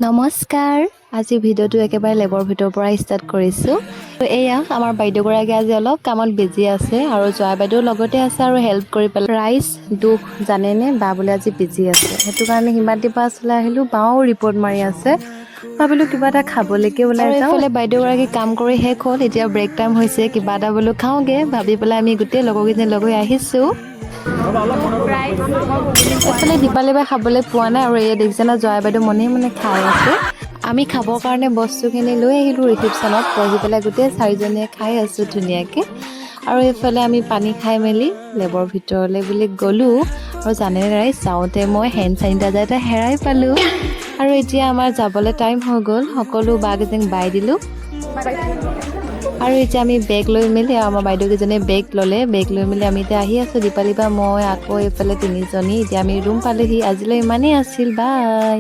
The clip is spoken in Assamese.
নমস্কাৰ। আজি ভিডিঅ'টো একেবাৰে লেবৰ ভিতৰৰ পৰা ষ্টাৰ্ট কৰিছোঁ। এয়া আমাৰ বাইদেউগৰাকী আজি অলপ কামত বিজি আছে আৰু জয়া বাইদেউৰ লগতে আছে আৰু হেল্প কৰি পেলাই। ৰাইজ, দুখ জানেনে, বা বোলে আজি বিজি আছে, সেইটো কাৰণে হিমাদ্ৰী পাছলৈ আহিলোঁ। বাও ৰিপৰ্ট মাৰি আছে। ভাবিলোঁ কিবা এটা খাবলৈকে ওলাই যাওঁ। এইফালে বাইদেউগৰাকী কাম কৰি শেষ হ'ল, এতিয়া ব্ৰেক টাইম হৈছে। কিবা এটা বোলো খাওঁগৈ ভাবি পেলাই আমি গোটেই লগৰকেইজনী লগ হৈ আহিছোঁ। এইফালে দীপালী বাই খাবলৈ পোৱা নাই আৰু এয়া দেখিছে না, জয়া বাইদেউ মনে মনে খাই আছে। আমি খাবৰ কাৰণে বস্তুখিনি লৈ আহিলোঁ। ৰিচিপশ্যনত বহি পেলাই গোটেই চাৰিজনীয়ে খাই আছোঁ ধুনীয়াকৈ। আৰু এইফালে আমি পানী খাই মেলি লেবৰ ভিতৰলৈ বুলি গ'লোঁ। আৰু জানেনে ৰাইজ, যাওঁতে মই হেণ্ড চেনিটাইজাৰ এটা হেৰাই পালোঁ। আৰু এতিয়া আমাৰ যাবলৈ টাইম হৈ গ'ল। সকলো বাকেইজনীক বাই দিলোঁ। আৰু এতিয়া আমি বেগ লৈ মেলি, আৰু আমাৰ বাইদেউকেইজনীয়ে বেগ ল'লে। বেগ লৈ মেলি আমি এতিয়া আহি আছোঁ। দীপালী বা, মই, আকৌ এইফালে তিনিজনী। এতিয়া আমি ৰুম পালোহি। আজিলৈ ইমানেই আছিল। বাই।